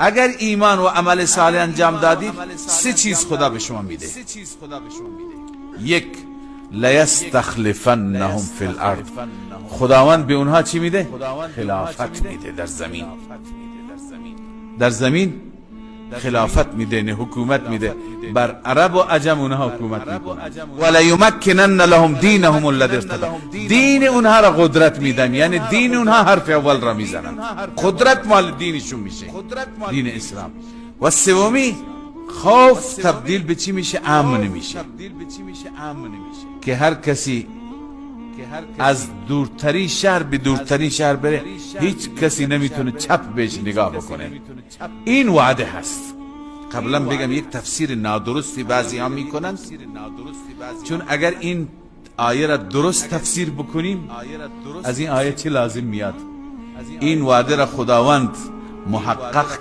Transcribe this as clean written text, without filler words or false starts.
اگر ایمان و عمل صالح انجام دادید، سه چیز خدا به شما میده. یک، لیستخلفنهم فی الارض، خداوند به اونها چی میده؟ خلافت میده در زمین. در زمین خلافت میده، یعنی حکومت میده بر عرب و عجم، اونها حکومت میکنن. ولیمکنن لهم دینهم الذی ارتضی، دین اونها را قدرت میدم، یعنی دین اونها حرف اول را میزنن، قدرت مال دینشون میشه، دین اسلام. و سومی، خوف تبدیل به چی میشه؟ امن میشه، که هر کسی از دورترین شهر به دورترین شهر بره، هیچ کسی نمیتونه چپ بهش نگاه بکنه. این وعده هست. قبلا بگم یک تفسیر نادرستی بعضی ها میکنن، چون اگر این آیه را درست تفسیر بکنیم، از این آیه چه لازم میاد؟ این وعده را خداوند محقق